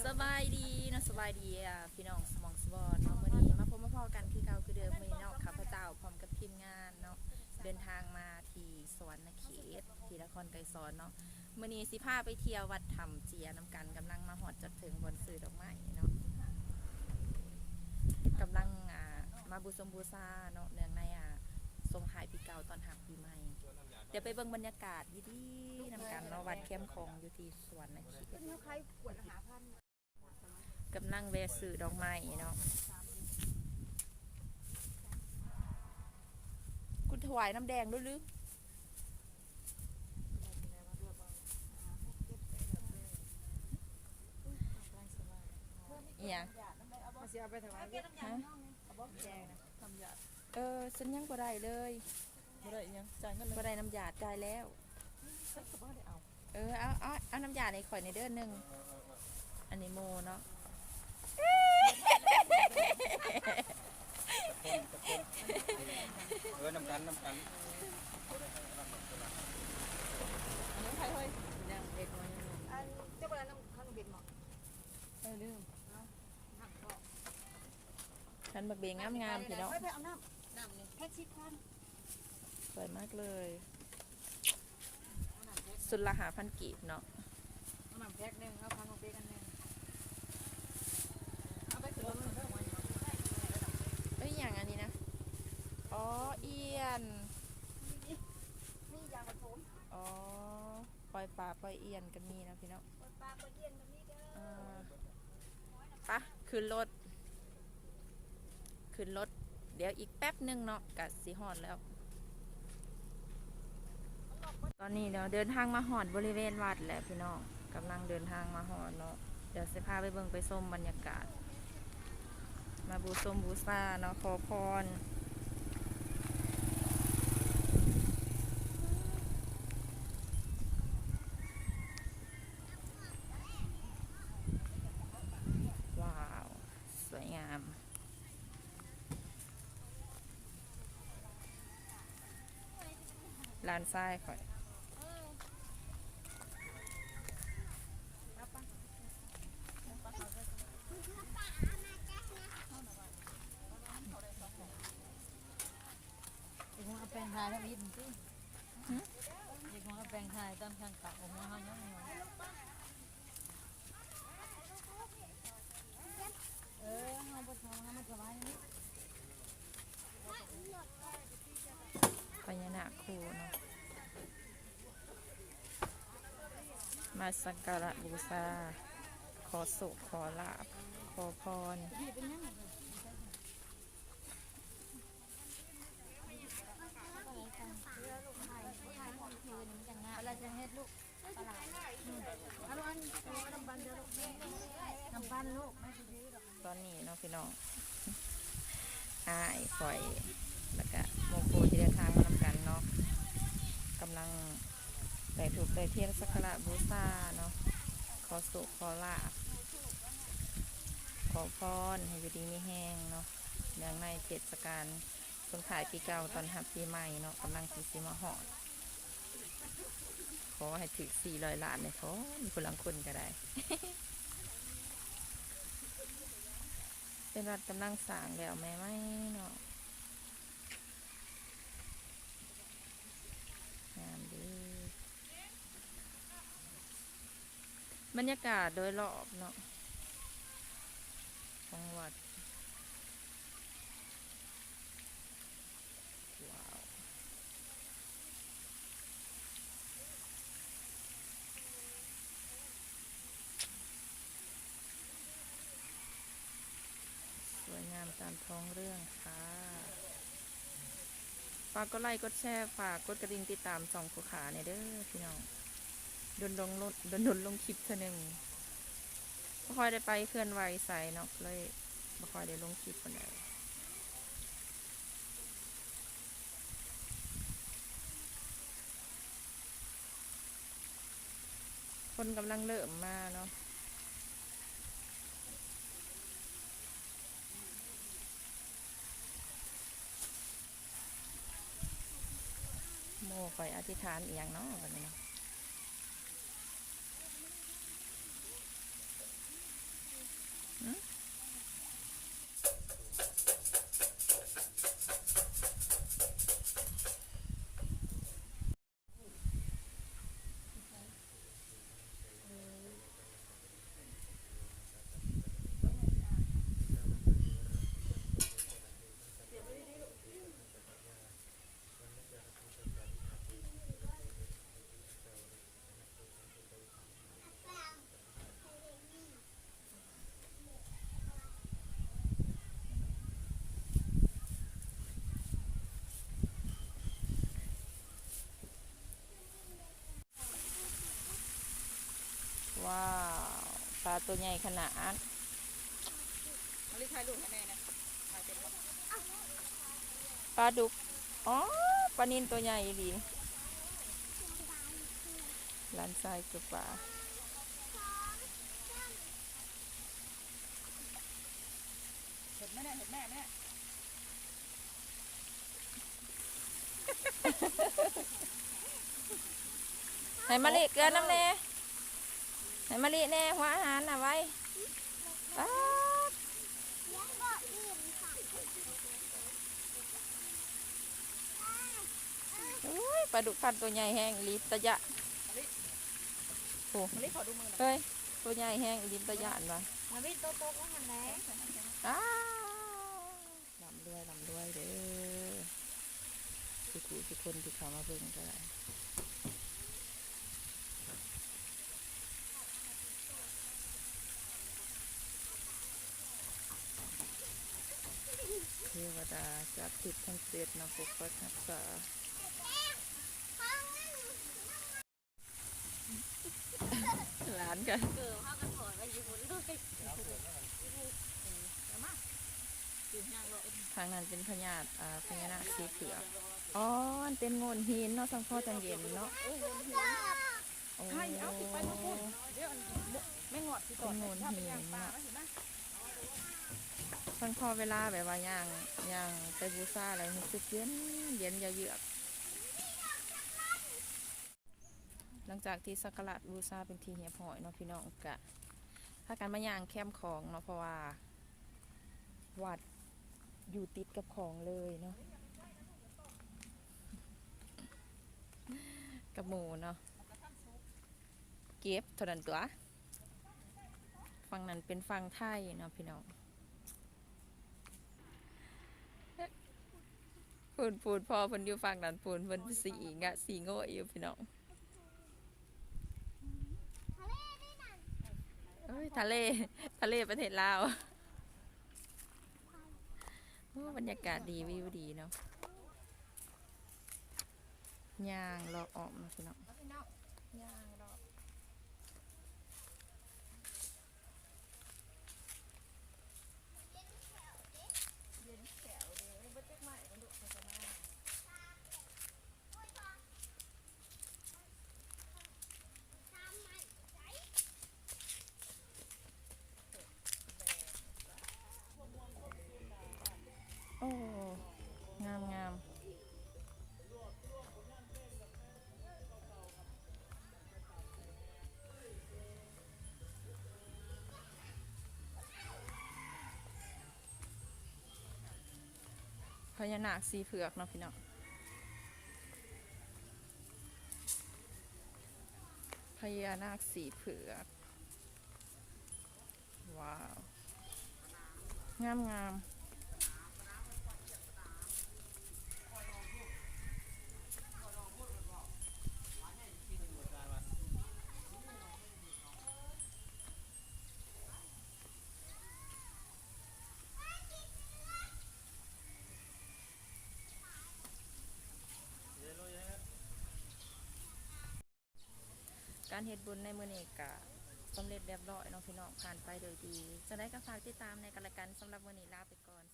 ສະບາຍດີເນາະ ສະບາຍດີ ອ່າ ພີ່ນ້ອງສະໝອງສະບອນເນາະ. ມື້ນີ້ມາພົບມາພໍ້ກັນຄືເກົ່າຄືເດີມ. ມື້ນີ້ເນາະ ຂ້າພະເຈົ້າພ້ອມກັບທີມງານເນາະ ເດີນທາງມາທີ່ສະຫວັນນະເຂດ ທີ່ນະຄອນໄກສອນເນາະ. ມື້ນີ້ຊິພາໄປທ່ຽວວັດຖ້ຳເຈຍນຳກັນ. ກຳລັງມາຮອດຈອດເຖິງບ່ອນຊື້ດອກໄມ້ເນາະ. ກຳລັງ ອ່າ ມາບູຊົມບູຊາເນາະ ເນື່ອງໃນ ອ່າ ສົ່ງທ້າຍປີເກົ່າຕ້ອນຮັບປີໃໝ່. ດຽວໄປເບິ່ງບັນຍາກາດດີໆນຳກັນເນາະ ວັດແຄມຂອງຢູ່ທີ່ສະຫວັນນະເຂດ. ກຳລັງແວ່ຊື້ດອກໄມ້ເນາະ. ກູຖວາຍນ້ຳແດງດູລື. ອີ່ຫຍັງ? ຊິເອົາໄປຖວາຍ ຮະ? ເອີ ສັນຍັງບໍ່ໄດ້ເລີຍ. ບໍ່ໄດ້ອີ່ຫຍັງ ຈ່າຍເງິນເລີຍ. ບໍ່ໄດ້ນ້ຳຢາ ຈ່າຍແລ້ວ. ເອີ ເອົາ ເອົາ ເອົານ້ຳຢາໃຫ້ຂ້ອຍແດ່ເດີໜຶ່ງ. ອັນນີ້ໂມເນາະ. ເອີ ນຳກັນ ນຳກັນ. ອັນນີ້ໃຜເຮີ້ຍ? ອັນ ເຈົ້າບໍ່ໄດ້ນຳເຂົາເບັນບໍ? ເອີ ລືມ. ຄັນບັກເບງງາມໆ ພີ່ນ້ອງ. ໄປ ໄປເອົານ້ຳ ນ້ຳນີ້ແພັກສິບພັນ. ສວຍມາກເລີຍ. ຊຸດລະຫ້າພັນກີບເນາະ. ເອົານ້ຳແພັກໜຶ່ງ ເອົາຄັນບັກເບງອັນໜຶ່ງ. ເອົາໄປຂຶ້ນລົດເດີ. ເອີຍ ຫຍັງອັນນີ້ນະ? ອໍ ອຽນ. ມີຢາງປະໂທມ. ອໍ. ປ່ອຍປາປ່ອຍອຽນກໍມີເນາະພີ່ນ້ອງ. ປ່ອຍປາປ່ອຍອຽນກໍມີເດີ. ອ່າ ປະ ຂຶ້ນລົດ ຂຶ້ນລົດ. ດຽວອີກແປັບໜຶ່ງເນາະ ກະຊິຮອດແລ້ວ. ຕອນນີ້ເນາະ ເດີນທາງມາຮອດບໍລິເວນວັດແລ້ວພີ່ນ້ອງ. ກຳລັງເດີນທາງມາຮອດເນາະ. ດຽວຊິພາໄປເບິ່ງໄປຊົມບັນຍາກາດ. ມາບູຊົມບູຊາເນາະ ຂໍພອນ. ວ້າວ ສວຍງາມ. ຫຼານຊາຍຂ້ອຍ. ເອີ ເອົາແປງທາແລ້ວອິນຕິ. ຫຶ? ເດັກນ້ອຍເອົາແປງທາຕອນຂ້າງເຂົາ ໂອ້ໂຫ ເຮົາຍັງ ເອີ ເຮົາບໍ່ເອົາ ເຮົາມາຖວາຍນີ້. ພະຍານາກຄູ່ເນາະ ມາສັກກາລະບູຊາ ຂໍໂຊກ ຂໍລາບ ຂໍພອນ. ຕອນນີ້ເນາະພີ່ນ້ອງ ອ້າຍຂ້ອຍ ແລ້ວກະໝູ່ຄູ່ທີ່ເດີນທາງມານຳກັນເນາະ ກຳລັງໄຕ້ທູບໄຕ້ທຽນສັກກາລະບູຊາເນາະ ຂໍໂຊກຂໍລາບ ຂໍພອນໃຫ້ຢູ່ດີມີແຮງເນາະ ເນື່ອງໃນເທດສະການ ສົ່ງທ້າຍປີເກົ່າຕ້ອນຮັບປີໃໝ່ເນາະ ກຳລັງຊິ ຊິມາຮອດ. ຂໍໃຫ້ຖືກສີ່ຮ້ອຍລ້ານແດ່ເທາະ ຜູ້ລາງຄົນກໍໄດ້. ເປັນວັດກຳລັງສ້າງແລ້ວໃໝ່ໆເນາະ ງາມເດ້. ບັນຍາກາດໂດຍລອບເນາະ ຂອງວັດ ວ້າວ ສວຍງາມຕາມທ້ອງເລື່ອງຄ່ະ. ຝາກກົດໄລ້ກົດແຊ ຝາກກົດກະດິ່ງຕິດຕາມຊ່ອງຜູ້ຂ້າແດ່ເດີພີ່ນ້ອງ. ດົນລົງ ດົນໆລົງຄລິບເທື່ອໜຶ່ງ ບໍ່ຄ່ອຍໄດ້ໄປເຄື່ອນໄຫວໃສເນາະ ເລີຍບໍ່ຄ່ອຍໄດ້ລົງຄລິບປານໃດ. ຄົນກຳລັງເລີ່ມມາເນາະ. ໂມຂ້ອຍອະທິຖານອີ່ຫຍັງເນາະບັດນີ້ເນາະ. ຕົວໃຫຍ່ຂະໜາດ. ມາລິຖ່າຍຮູບໃຫ້ແມ່ນະ ຖ່າຍເປັນບໍ່? ປາດຸກ ອໍ ປານິນຕົວໃຫຍ່ອີ່ຫຼີ. ຫຼານຊາຍເກືອບປາ. ເຫັນແມ່ ເຫັນແມ່ ແມ່. ໃຫ້ມະລິເກືອນຳແດ່ ໃຫ້ມະລິແດ່ ຫົວອາຫານນະໄວ. ປາດ ໂອ້ຍ ປາດຸກພັນຕົວໃຫຍ່ແຮງອີ່ຫຼີ ຕາຢ້ານ. ໂອ້ ມະລິຂໍດູມືໜ້ອຍ ເຮີ້ຍ ຕົວໃຫຍ່ແຮງອີ່ຫຼີ ຕາຢ້ານວ່າ. ມາວິນໂຕໂຕກວ່າຫັ້ນແຫຼະ. ອ້າ ລ່ຳລວຍ ລ່ຳລວຍເດີ ທຸກຜູ້ທຸກຄົນທີ່ເຂົ້າມາເບິ່ງກໍໄດ້. ເທວະດາສັກສິດທັງເຈັດເນາະ ປົກປັກຮັກສາ. ຫຼານກະ ເກີບເຮົາກໍຖອດໄວ້ຢູ່ພຸ້ນເລີຍ. ທາງນັ້ນເປັນພະຍາດ ອ່າ ພະຍານາກສີເຜືອກ. ອໍ ມັນເປັນໂງ່ນຫີນເນາະ ສັງພໍຈັ່ງເຢັນເນາະ. ໂອ້ ໃຫ້ເອົາຂຶ້ນໄປທາງພຸ້ນ ດຽວອັນ ແມ່ງອດຊິຕອດ ເປັນໂງ່ນຫີນເນາະ. ສັງພໍເວລາແບບວ່າຍ່າງ ຍ່າງໄປບູຊາແລ້ວຮູ້ສຶກເຢັນ ເຢັນເຢືອກ. ຫຼັງຈາກທີ່ສັກກາລະບູຊາເປັນທີ່ຮຽບຮ້ອຍເນາະ ພີ່ນ້ອງກະພາກັນມາຍ່າງແຄມຂອງເນາະ ເພາະວ່າວັດຢູ່ຕິດກັບຂອງເລີຍເນາະ ກັບໝູ່ເນາະ ເກັບເທົ່ານັ້ນຕົວະ. ຝັ່ງນັ້ນເປັນຝັ່ງໄທເນາະ ພີ່ນ້ອງ. ພຸ້ນໆ ພໍ່ເພິ່ນຢູ່ຝັ່ງນັ້ນພຸ້ນ ເພິ່ນຊິງະຊິໂງ່ຢູ່ພີ່ນ້ອງ. ເອີຍ ທະເລ ທະເລປະເທດລາວ. ໂອ້ ບັນຍາກາດດີ ວິວດີເນາະ. ຍ່າງເລາະອ້ອມເນາະ ພີ່ນ້ອງ ຍ່າງເລາະ. ໂອ້ ງາມໆ. ພະຍານາກສີເຜືອກເນາະ ພີ່ນ້ອງ ພະຍານາກສີເຜືອກ. ວ້າວ ງາມໆ. ການເຮັດບຸນໃນມື້ນີ້ກະສຳເລັດລຽບຮ້ອຍເນາະ ພີ່ນ້ອງ ຜ່ານໄປໂດຍດີ. ຈັ່ງໃດກໍຝາກຕິດຕາມແດ່ກໍແລ້ວກັນ. ສຳລັບມື້ນີ້ລາໄປກ່ອນ.